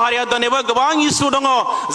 हारिया दिनैबो गोबां इसु दङ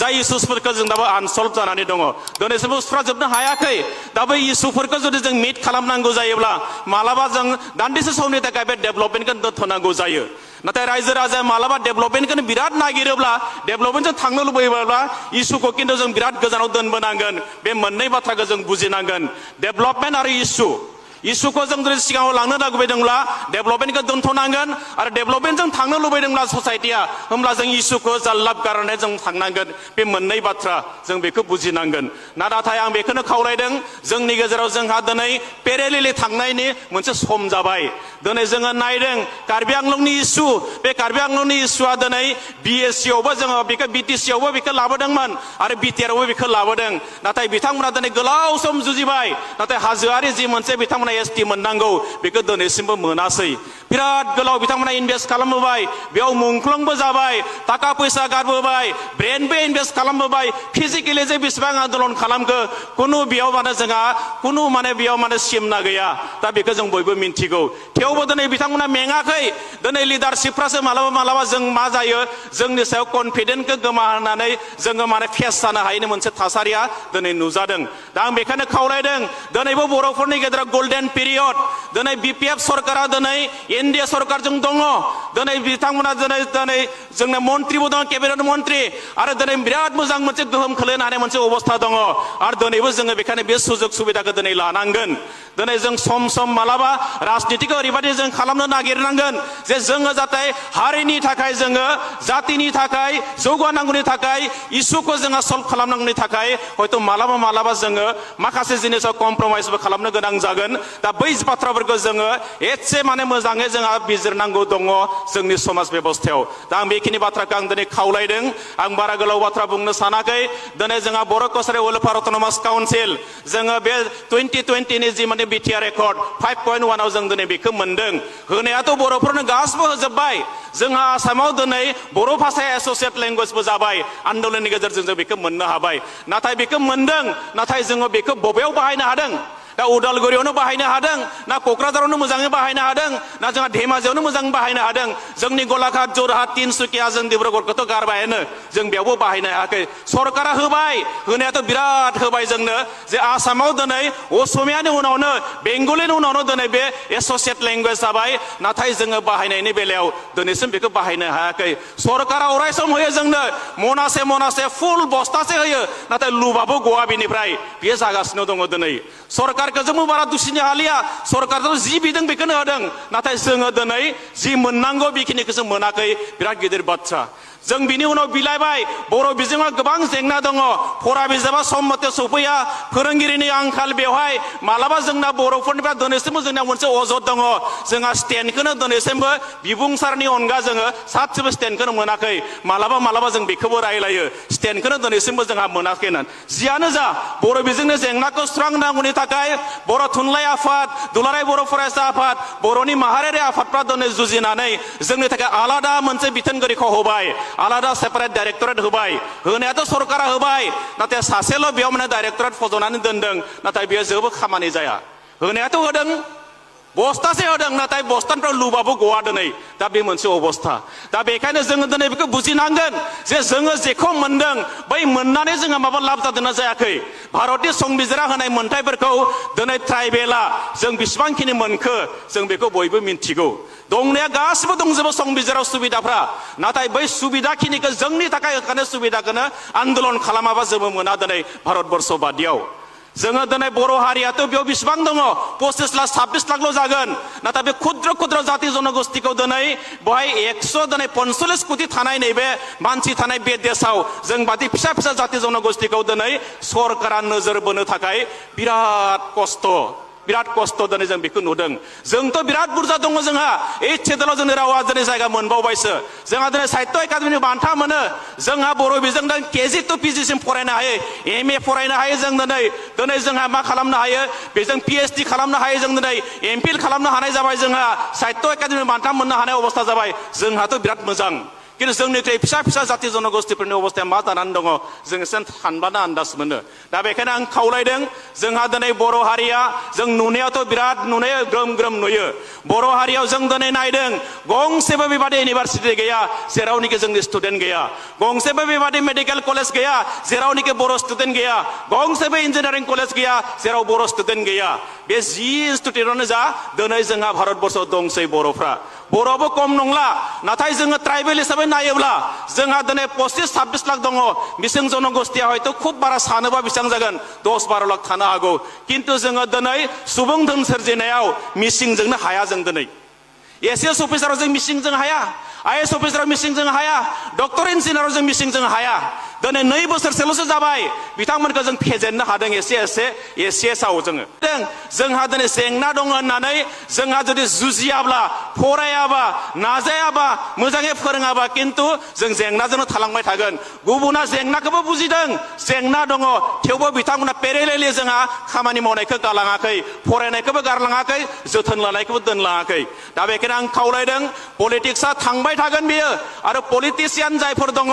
जाय इसुसफोरखौ जों दाबो आनसल्भ जानानै दङ दिनैसिमबो सुस्राजोबनो हायाखै दा बै इसुफोरखौ जुदि जों मिट खालामनांगौ जायोब्ला मालाबा जों दान्दिसे समनि थाखाय बे डेभेलपमेन्टखौ दोनथ'नांगौ जायो नाथाय रायजो राजाया मालाबा डेभेलपमेन्टखौ बिराद नागिरोब्ला डेभेलपमेन्टजों थांनो लुबैयोब्ला इसुखौ खिन्थु जों बिराद गोजानाव दोनबोनांगोन बे मोननै बाथ्राखौ जों बुजिनांगोन डेभेलपमेन्ट आरो इसुखौ जों जुदि सिगाङाव लांनो लुबैदोंब्ला डेभेलपमेन्टखौ दोनथ'नांगोन आरो डेभेलपमेन्टजों थांनो लुबैदोंब्ला ससाइटिया होमब्ला जों इसुखौ जाल्लाब गारनानै जों थांनांगोन बे मोननै बाथ्रा जों बेखौ बुजिनांगोन नाथाय आं बेखौनो खावलायदों जोंनि गेजेराव जोंहा दिनै पेरेलेलि थांनायनि मोनसे सम जाबाय दिनै जोङो नायदों कार्बि आंलंनि इसु बे कार्बि आंलंनि इसुआ दिनै BSC आवबो जोङो बेखौ BTC आवबो बेखौ लाबोदोंमोन आरो BTR आवबो बेखौ लाबोदों नाथाय बिथांमोना दिनै गोलाव सम जुजिबाय नाथाय हाजोआरि जि मोनसे बिथांमोना ST मोननांगौ बेखौ दिनैसिमबो मोनासै बिराद गोलाव बिथांमोना इनभेस्ट खालामबोबाय बेयाव मुंख्लंबो जाबाय थाखा फैसा गारबोबाय ब्रेनबो इनभेस्ट खालामबोबाय फिजिकेलि जे बेसेबां आन्दोलन खालामखो कुनु बेयाव माने जोंहा कुनु माने बेयाव माने सिमना गैया दा बेखौ जों बयबो मिन्थिगौ थेवबो दिनै बिथांमोना मेङाखै दिनै लिडारशिपफ्रासो मालाबा जों मा जायो जोंनि सायाव कनफिडेन्सखौ गोमाहोनानै जोङो माने फेस जानो हायैनि मोनसे थासारिया दिनै नुजादों दा आं बेखायनो खावलायदों दिनैबो बर'फोरनि गेजेराव गोल्डेन पिरियड दिनै BPF सरकारा दिनै NDA सरकारजों दङ दिनै बिथांमोना दिनै जोंना मन्त्रिबो दङ केबिनेट मन्त्रि आरो दिनै बिराद मोजां मोनसे गोहोम खोलैनो हानाय मोनसे अबस्था दङ आरो दिनैबो जोङो बेखायनो बे सुजुग सुबिदाखौ दिनै लानांगोन दिनै जों सम मालाबा राजनितिखौ ओरैबायदि जों खालामनो नागिरनांगोन जे जोङो जाहाथे हारिनि थाखाय जोङो जातिनि थाखाय जौगानांगौनि थाखाय इसुखौ जोङो सल्भ खालामनांगौनि थाखाय हयथ' मालाबा जोङो माखासे जिनिसाव कमप्रमाइसबो खालामनो गोनां जागोन दा बै बाथ्राफोरखौ जोङो एसे माने मोजाङै जोंहा बिजिरनांगौ दङ जोंनि समाज बेबस्थायाव दा आं बेखिनि बाथ्राखौ आं दिनै खावलायदों आं बारा गोलाव बाथ्रा बुंनो सानाखै दिनै जोंहा बर' कसारि वेलफेयार अट'नमास काउन्सिल जोङो बे 2020 नि जि माने BTR रेकर्ड 5.1 आव जों दिनै बेखौ मोनदों होनायाथ' बर'फोरनो गासिबो होजोबबाय जोंहा आसामाव दिनै बर' भाषाया एस'सियेट लेंगुवेजबो जाबाय आन्दोलननि गेजेरजों जों बेखौ मोननो हाबाय नाथाय बेखौ मोनदों नाथाय जोङो बेखौ बबेयाव बाहायनो हादों दा उदालगुरियावनो बाहायनो हादों ना क'क्राझारावनो मोजाङै बाहायनो हादों ना जोंहा धेमाजियावनो मोजाङै बाहायनो हादों जोंनि गलाघाट जरहाट तिनसुकिया जों डिब्रुगड़खौथ' गारबायानो जों बेयावबो बाहायनो हायाखै सरकारा होबाय होनायाथ' बिराद होबाय जोंनो जे आसामाव दिनै असमियानि उनावनो बेंगलिनि उनावनो दिनै बे एस'सियेट लेंगुवेज जाबाय नाथाय जोङो बाहायनायनि बेलायाव दिनैसिम बेखौ बाहायनो हायाखै सरकारा अरायसम होयो जोंनो मनासे फुल बस्थासे होयो नाथाय लुबाबो गवा बेनिफ्राय बेयो जागासिनो दङ दिनै सरकारखौ जोंबो बारा दुसिनो हालिया सरकारजों जि बिदों बेखौनो होदों नाथाय जोङो दिनै जि मोननांगौ बेखिनिखौसो मोनाखै बिराद गिदिर बाथ्रा जों बिनि उनाव बिलाइबाय बर' बिजोङाव गोबां जेंना दङ फरा बिजाबा सम मथे सफैया फोरोंगिरिनि आंखाल बेवहाय मालाबा जोंना बर'फोरनिफ्राय दिनैसिमबो जोंना मोनसे अजद दङ जोंहा स्टेन्डखौनो दिनैसिमबो बिबुंसारनि अनगा जोङो सासेबो स्टेन्डखौनो मोनाखै मालाबा जों बेखौबो रायलायो स्टेन्डखौनो दिनैसिमबो जोंहा मोनाखै होननानै जियानो जा बर' बिजोंनि जेंनाखौ सुस्रांनांगौनि थाखाय बर' थुनलाइ आफाद दुलाराय बर' फरायसा आफाद बर'नि माहारियारि आफादफ्रा दिनै जुजिनानै जोंनि थाखाय आलादा मोनसे बिथोनगिरिखौ होबाय आलादा सेपारेट डाइरेक्टरेट होबाय होनायाथ' सरकारा होबाय नाथाय सासेल' बेयाव माने डाइरेक्टरेट फज'नानै दोनदों नाथाय बेयो जेबो खामानि जाया होनायाथ' होदों बस्थासे होदों नाथाय बस्थानिफ्राय लुबाबो गवा दिनै दा बे मोनसे अबस्था दा बेखायनो जोङो दिनै बेखौ बुजिनांगोन जे जोङो जेखौ मोनदों बै मोननानै जोङो माबा लाब जादोंना जायाखै भारतनि संबिजिरा होनाय मोनथायफोरखौ दिनै ट्राइबेला जों बेसेबांखिनि मोनखो जों बेखौ बयबो मिन्थिगौ दंनाया गासिबो दंजोबो संबिजिराव सुबिदाफ्रा नाथाय बै सुबिदाखिनिखौ जोंनि थाखाय होखानाय सुबिदाखौनो आन्दोलन खालामाबा जोङो मोना दिनै भारतबर्ष बादियाव जोङो दिनै बर' हारियाथ' बेयाव बेसेबां दङ 25 लाख 26 लाखल' जागोन नाथाय बे खुद्र जाति जनगोष्ठीखौ दिनै बेवहाय 145 कोटि थानाय नैबे मानसि थानाय बे देशाव जों बादि फिसा जाति जनगोष्ठीखौ दिनै सरकारा नोजोर बोनो थाखाय बिराद खस्थ' दिनै जों बेखौ नुदों जोंथ' बिराद बुरजा दङ जोंहा 8 सेदुलाव जोंनि रावा दिनै जायगा मोनबावबायसो जोंहा दिनै साहित्य एकाडेमिनि बान्था मोनो जोंहा बर' बिजोंजों KG to PG सिम फरायनो हायो MA फरायनो हायो जों दिनै जोंहा मा खालामनो हायो बेजों PhD खालामनो हायो जों दिनै MPhil खालामनो हानाय जाबाय जोंहा साहित्य एकाडेमिनि बान्था मोननो हानाय अबस्था जाबाय जोंहाथ' बिराद मोजां किन्तु जोंनिख्रुइ फिसा फिसा जाति जनगोष्ठीफोरनि अबस्थाया मा जानानै दङ जों एसे सानब्लानो आन्दाज मोनो दा बेखायनो आं खावलायदों जोंहा दिनै बर' हारिया जों नुनायावथ' बिराद नुनाय ग्रोम ग्रोम नुयो बर' हारियाव जों दिनै नायदों गंसेबो बेबादि इउनिभारसिटि गैया जेरावनिखि जोंनि स्टुडेन्ट गैया गंसेबो बेबादि मेडिकेल कलेज गैया जेरावनिखि बर' स्टुडेन्ट गैया गंसेबो इन्जिनियारिं कलेज गैया जेराव बर' स्टुडेन्ट गैया बे जि इन्स्टिटिउटआवनो जा दिनै जोंहा भारतबर्षआव दंसै बर'फ्रा बर'आबो खम नंला नाथाय जोङो ट्राइबेल हिसाबै नायोब्ला जोंहा दिनै 25-26 लाख दङ मिसिं जनगोष्ठीया हयथ' खुब बारा सानोबा बेसेबां जागोन 10-12 लाख थानो हागौ किन्तु जोङो दिनै सुबुं धोन सोरजिनायाव मिसिंजोंनो हाया जों दिनै एसएस अफिसाराव जों मिसिंजों हाया आईएएस अफिसाराव मिसिंजों हाया डक्टर इन्जिनियाराव जों मिसिंजों हाया दिनै 2 बोसोरसोल'सो जाबाय बिथांमोनखौ जों फेजेननो हादों एसेसाव जोंहा दिनै जेंना दङ होननानै जोंहा जुदि जुजियाब्ला फरायाबा नाजायाबा मोजाङै फोरोङाबा किन्तु जों जेंनाजोंनो थालांबाय थागोन गुबुना जेंनाखौबो बुजिदों जेंना दङ थेवबो बिथांमोना पेरेलेलि जोंहा खामानि मावनायखौ गालाङाखै फरायनायखौबो गारलाङाखै जोथोन लानायखौबो दोनलाङाखै दा बेखायनो आं खावलायदों पलिटिक्सआ थांबाय थागोन बियो आरो पलिटिशियान जायफोर दङ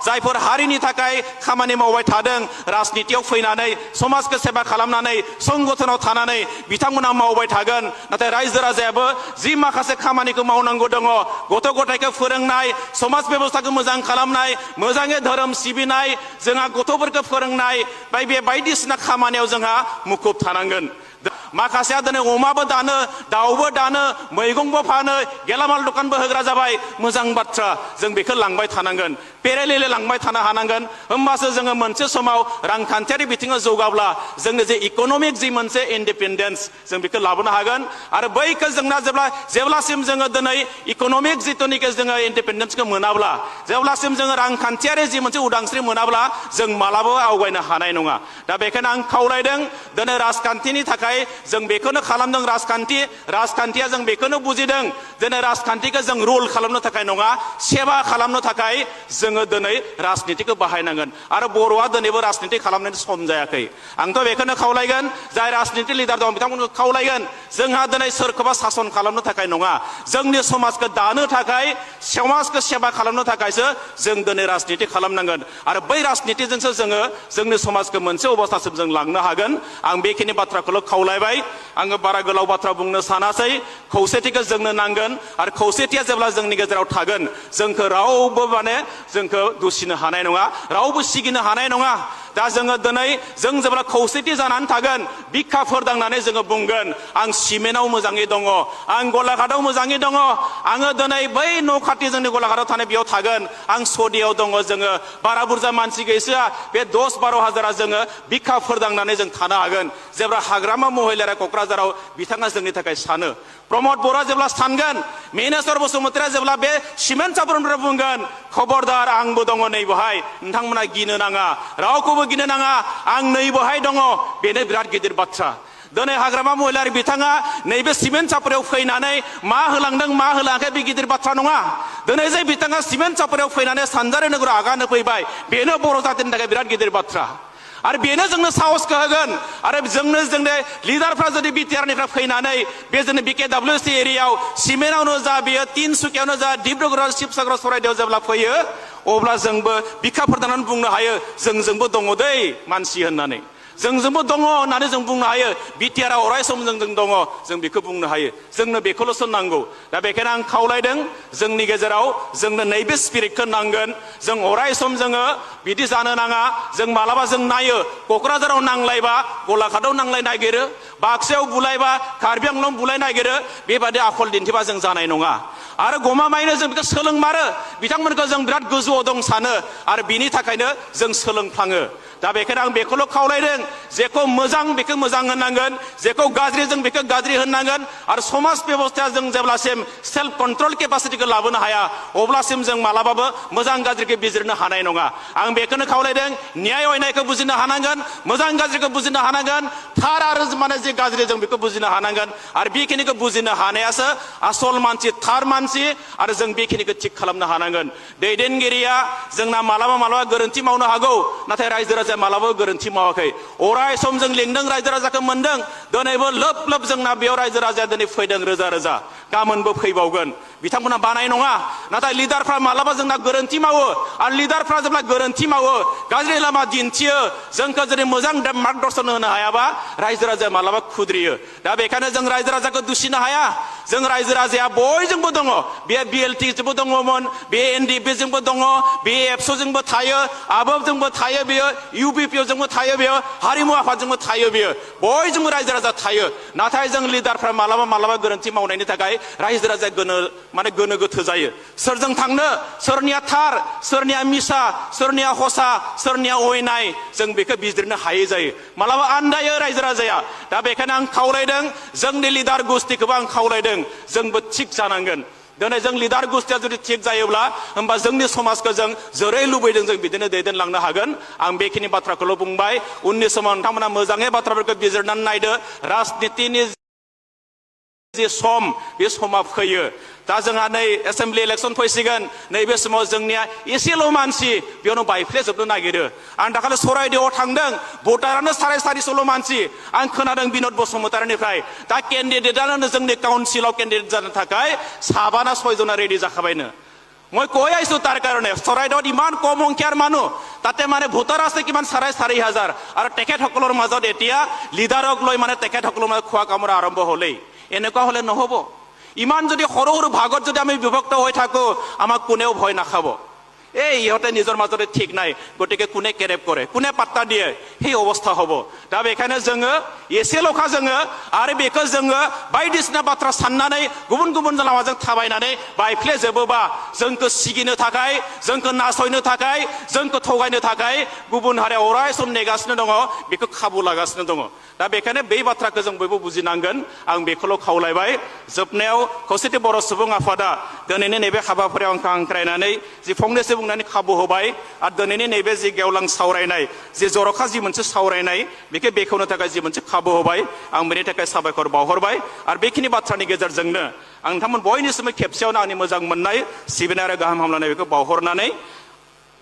जायफोर हारिनि थाखाय खामानि मावबाय थादों राजनितियाव फैनानै समाजखौ सेबा खालामनानै संगठनाव थानानै बिथांमोना मावबाय थागोन नाथाय रायजो राजायाबो जि माखासे खामानिखौ मावनांगौ दङ गथ' गथायखौ फोरोंनाय समाज बेबस्थाखौ मोजां खालामनाय मोजाङै धोरोम सिबिनाय जोंहा गथ'फोरखौ फोरोंनाय बे बायदिसिना खामानियाव जोंहा मुखुब थानांगोन माखासेया दिनै अमाबो दानो दाउबो दानो मैगंबो फानो गेलामाल दखानबो होग्रा जाबाय मोजां बाथ्रा जों बेखौ लांबाय थानांगोन पेरेलेले लांबाय थानो हानांगोन होमबासो जोङो मोनसे समाव रांखान्थियारि बिथिङाव जौगाब्ला जोंनि जे इक'नमिक जि मोनसे इन्डिपेन्डेन्स जों बेखौ लाबोनो हागोन आरो बैखौ जोंना जेब्लासिम जोङो दिनै इक'नमिक जिथुनिखि जोङो इन्डिपेन्डेन्सखौ मोनाब्ला जेब्लासिम जोङो रांखान्थियारि जि मोनसे उदांस्रि मोनाब्ला जों मालाबाबो आवगायनो हानाय नङा दा बेखायनो आं खावलायदों दिनै राजखान्थिनि थाखाय जों बेखौनो खालामदों राजखान्थिया जों बेखौनो बुजिदों दिनै राजखान्थिखौ जों रुल खालामनो थाखाय नङा सेबा खालामनो थाखाय जोङो दिनै राजनितिखौ बाहायनांगोन आरो बर'आ दिनैबो राजनिति खालामनायनि सम जायाखै आंथ' बेखौनो खावलायगोन जाय राजनिति लिडार दं बिथांमोनखौ खावलायगोन जोंहा दिनै सोरखौबा सासन खालामनो थाखाय नङा जोंनि समाजखौ दानो थाखाय समाजखौ सेबा खालामनो थाखायसो जों दिनै राजनिति खालामनांगोन आरो बै राजनितिजोंसो जोङो जोंनि समाजखौ मोनसे अबस्थासिम जों लांनो हागोन आं बेखिनि बाथ्राखौल' खावलायबाय आङो बारा गोलाव बाथ्रा बुंनो सानासै खौसेथिखौ जोंनो नांगोन आरो खौसेथिया जेब्ला जोंनि गेजेराव थागोन जोंखौ रावबो जोंखौ दुसिनो हानाय नङा रावबो सिगिनो हानाय नङा दा जोङो दिनै जों जेब्ला खौसेथि जानानै थागोन बिखा फोरदांनानै जोङो बुंगोन आं सिमेन्टआव मोजाङै दङ आं गलाघाटआव मोजाङै दङ आङो दिनै बै न' खाथि जोंनि गलाघाटआव थानाय बेयाव थागोन आं सदियाव दङ जोङो बारा बुरजा मानसि गैसोआ बे 10-12 हाजारा जोङो बिखा फोरदांनानै जों थानो हागोन जेब्ला हाग्रामा महिलारा क'क्राझाराव बिथाङा जोंनि थाखाय सानो प्रमद बर'आ जेब्ला सानगोन मिनेश्वर बसुमतारिया जेब्ला बे सिमेन्ट सापरनिफ्राय बुंगोन खबरदार आंबो दङ नै बहाय नोंथांमोना गिनो नाङा रावखौबो गिनो नाङा आं नै बहाय दङ बेनो बिराद गिदिर बाथ्रा दिनै हाग्रामा महिलारि बिथाङा नैबे सिमेन्ट सापरियाव फैनानै मा होलांदों मा होलाङाखै बे गिदिर बाथ्रा नङा दिनै जे बिथाङा सिमेन्ट सापरियाव फैनानै सानजारि नोगोराव आगान होफैबाय बेनो बर' जातिनि थाखाय बिराद गिदिर बाथ्रा आरो बेनो जोंनो साहसखौ होगोन आरो जोंनो जोंनि लिडारफ्रा जुदि बिटिआरनिफ्राय फैनानै बे जोंनि BKWC एरियायाव सिमेन्टआवनो जा बेयो तिनसुकियावनो जा डिब्रुगड़ शिबसागर चराइदेव जेब्ला फैयो अब्ला जोंबो बिखा फोरदांनानै बुंनो हायो जोंजोंबो दङ दै मानसि होननानै जोंजोंबो दङ होननानै जों बुंनो हायो बिटिआरआ अराय सम जोंजों दङ जों बेखौ बुंनो हायो जोंनो बेखौल'सो नांगौ दा बेखायनो आं खावलायदों जोंनि गेजेराव जोंनो नैबे स्पिरिटखौ नांगोन जों अराय सम जोङो बिदि जानो नाङा जों मालाबा जों नायो क'क्राझाराव नांलायबा गलाघाटआव नांलाय नागिरो बाक्सायाव बुलायबा कार्बि आंलं बुलाय नागिरो बेबादि आखल दिन्थिबा जों जानाय नङा आरो गमामायैनो जों बेखौ सोलोंमारो बिथांमोनखौ जों बिराद गोजौआव दं सानो आरो बिनि थाखायनो जों सोलोंफ्लाङो दा बेखायनो आं बेखौल' खावलायदों जेखौ मोजां बेखौ मोजां होननांगोन जेखौ गाज्रि जों बेखौ गाज्रि होननांगन आरो समाज बेबस्थाया जों जेब्लासिम सेल्फ कन्ट्रल केपासिटिखौ लाबोनो हाया अब्लासिम जों मालाबाबो मोजां गाज्रिखौ बिजिरनो हानाय नङा आं बेखौनो खावलायदों न्याय अयनायखौ बुजिनो हानांगोन मोजां गाज्रिखौ बुजिनो हानांगोन थार आरो माने जे गाज्रि जों बेखौ बुजिनो हानांगोन आरो बेखिनिखौ बुजिनो हानायासो आसल मानसि थार मानसि आरो जों बेखिनिखौ थिग खालामनो हानांगोन दैदेनगिरिया जोंना मालाबा गोरोन्थि मावनो हागौ नाथाय रायजो राजाया मालाबाबो गोरोन्थि मावाखै अराय सम जों लिंदों रायजो राजाखौ मोनदों दिनैबो लोब लोब जोंना बेयाव रायजो राजाया दिनै फैदों रोजा रोजा गाबोनबो फैबावगोन बिथांमोना बानाय नङा नाथाय लिडारफ्रा मालाबा जोंना गोरोन्थि मावो आरो लिडारफ्रा जेब्ला गोरोन्थि मावो गाज्रि लामा दिन्थियो जोंखौ जुदि मोजां मार्गदर्शन होनो हायाबा रायजो राजाया मालाबा खुद्रियो दा बेखायनो जों रायजो राजाखौ दुसिनो हाया जों रायजो राजाया बयजोंबो दङ बे BLT जोंबो दङमोन बे NDP जोंबो दङ बे एबसु जोंबो थायो आबोबजोंबो थायो बेयो UBP जोंबो थायो बेयो हारिमु आफादजोंबो थायो बेयो बयजोंबो रायजो राजा थायो नाथाय जों लिडारफ्रा मालाबा गोरोन्थि मावनायनि थाखाय रायजो राजाया गोनो गोथो जायो सोरजों थांनो सोरनिया थार सोरनिया मिसा सोरनिया हसा सोरनिया अयनाय जों बेखौ बिजिरनो हायै जायो मालाबा आन्दायो रायजो राजाया दा बेखायनो आं खावलायदों जोंनि लिडार गोष्ठिखौबो आं खावलायदों जोंबो थिग जानांगोन दिनै जों लिडार गोष्ठिया जुदि थिग जायोब्ला होमबा जोंनि समाजखौ जों जेरै लुबैदों जों बिदिनो दैदेनलांनो हागोन आं बेखिनि बाथ्राखौल' बुंबाय उननि समाव नोंथांमोना मोजाङै बाथ्राफोरखौ बिजिरनानै नायदो राजनितिनि जे सम बे समा फैयो दा जोंहा नै एसेम्बलि इलेक्सन फैसिगोन नैबे समाव जोंनिया एसेल' मानसि बेयावनो बायफ्लेजोबनो नागिरो आं दाखालि सराइदेवआव थांदों भटारानो 450 मानसि आं खोनादों बिनोद बसुमतारीनिफ्राय दा केन्डिडेटआनो जोंनि काउन्सिलाव केन्डिडेट जानो थाखाय 7 ना 6 जना रेडि जाखाबायनो মই কৈ আইছো তাৰ কাৰণে চৰাইদেউত ইমান কম সংখ্যাৰ মানুহ তাতে মানে ভোটাৰ আছে কিমান 4,500 আৰু তেখেতসকলৰ মাজত এতিয়া লিডাৰক লৈ মানে তেখেতসকলৰ মাজত খোৱা কামৰা আৰম্ভ হ'লেই এনেকুৱা হলে নহব ইমান যদি সৰু সৰু ভাগত যদি আমি বিভক্ত হৈ থাকো আমাক কোনেও ভয় নাখাব এই ইহঁতে নিজৰ মাজতে ঠিক নাই গতিকে কোনে কেৰেপ কৰে কোনে পাত্তা দিয়ে সেই অৱস্থা হ'ব दा बेखायनो जोङो एसेल'खा जोङो आरो बेखौ जोङो बायदिसिना बाथ्रा साननानै गुबुन लामाजों थाबायनानै बायफ्लेजोबोबा जोंखौ सिगिनो थाखाय जोंखौ नासयनो थाखाय जोंखौ थगायनो थाखाय गुबुन हारिया अराय सम नेगासिनो दङ बेखौ खाबु लागासिनो दङ दा बेखायनो बे बाथ्राखौ जों बयबो बुजिनांगोन आं बेखौल' खावलायबाय जोबनायाव खौसेथि बर' सुबुं आफादा दिनैनि नैबे हाबाफारियाव आंखौ हांख्रायनानै जि फंनैसो बुंनानै खाबु होबाय आरो दिनैनि नैबे जि गेवलां सावरायनाय जि जर'खा जि मोनसे सावरायनाय बेखौ बेखेवनो थाखाय जि मोनसे खाबु होबाय आं बेनि थाखाय साबायखर बावहरबाय आरो बेखिनि बाथ्रानि गेजेरजोंनो आं नोंथांमोन बयनिसिमबो खेबसेयावनो आंनि मोजां मोननाय सिबिनाय आरो गाहाम हामलायनाय बेखौ बावहरनानै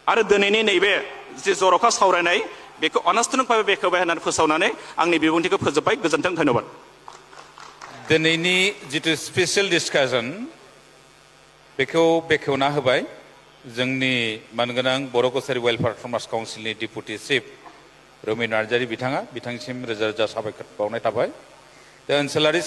आरो दिनैनि नैबे जि जर'खा सावरायनाय बेखौ अनास्थानिकभावे बेखेवबाय होननानै फोसावनानै आंनि बिबुंथिखौ फोजोबबाय गोजोन्थों धन्यबाद दिनैनि जितु स्पेशल डिसकासन बेखौ बेखेवना होबाय जोंनि मानगोनां बर' कसारि वेलफेयार समाज काउन्सिलनि डिपुटि चिफ रमि नार्जारी बिथाङा बिथांसिम रोजा रोजा साबायखर बावनाय थाबाय दा ओनसोलारि